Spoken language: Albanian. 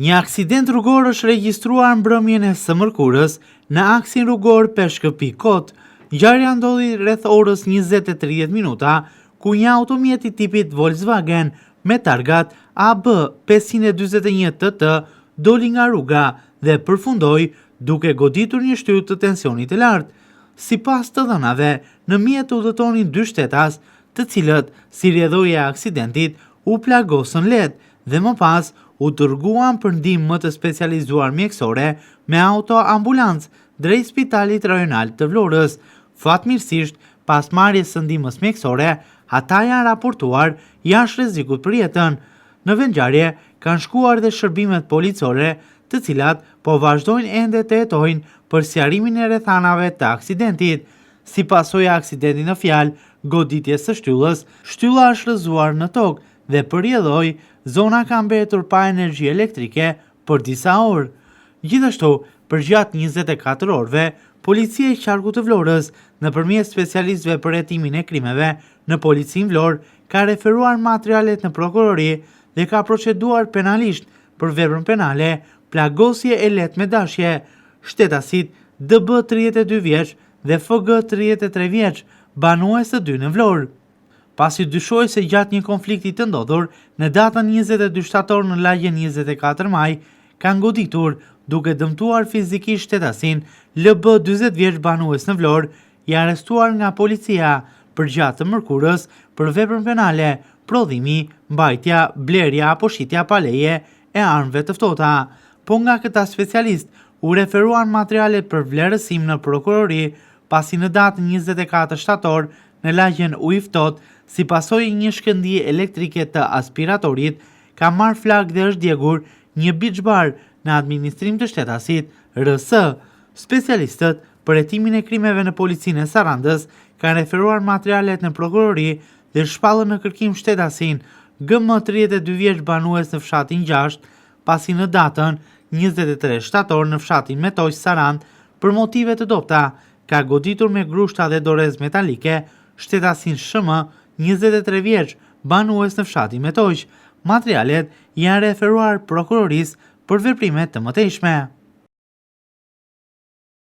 Një aksident rrugor është regjistruar mbrëmjen e së mërkurës në aksin rrugor Peshkëpi-Kot. Ngjarja ndodhi rreth orës 20:30 minuta, ku një automjet i tipit Volkswagen me targat AB 541 TT doli nga rruga dhe përfundoi duke goditur një shtyllë të tensionit të lartë. Sipas të dhënave, në mjet udhëtonin dy shtetas, të cilët, si rrjedhojë e aksidentit, u plagosën lehtë dhe më pas u dërguan për ndihmë më të specializuar mjekësore me autoambulancë drejt Spitalit Rajonal të Vlorës. Fatmirësisht, pas marrjes së ndihmës mjekësore, ata janë raportuar jashtë rrezikut për jetën. Në vendngjarje kanë shkuar dhe shërbimet policore, të cilat po vazhdojnë ende të hetojnë për sqarimin e rrethanave të aksidentit. Si pasojë e aksidentit në fjalë, goditjes së shtyllës, shtylla është rrëzuar në tokë dhe për rrjedhojë, zona ka mbetur pa energji elektrike për disa orë. Gjithashtu, përgjatë 24 orëve, Policia e Qarkut të Vlorës, nëpërmjet specialistëve për hetimin e krimeve në Policinë Vlorë, ka referuar materialet në prokurori dhe ka proceduar penalisht për veprën penale plagosje e lehtë me dashje, shtetasit DB 32 vjeç dhe FG 33 vjeç, banues të dy në Vlorë. Pasi dyshohej se gjatë një konflikti të ndodhur në datën 22 shtator në lagjen 24 maj, kanë goditur, duke dëmtuar fizikisht shtetasin LB 40 vjeç banues në Vlorë, i arrestuar nga policia përgjatë të mërkurës për veprën penale prodhimi, mbajtja, blerja apo shitja pa leje e armëve të ftohta. Po nga këta specialistë u referuan materialet për vlerësim në prokurori, pasi në datën 24 shtator në lagjen Ujë i Ftohtë, si pasojë e një shkëndije elektrike të aspiratorit, ka marrë flakë dhe është djegur një beach bar në administrim të shtetasit RS. Specialistët për hetimin e krimeve në policinë e Sarandës kanë referuar materialet në prokurori dhe shpallën në kërkim shtetasin GM 32 vjeç banues në fshatin 6, pasi në datën 23 shtator në fshatin Metoq Sarandë për motive të dobëta ka goditur me grushta dhe dorezë metalike shtetasin SHM 23 vjeç banues në fshatin Metoq. Materialet janë referuar prokurorisë për veprime të mëtejshme.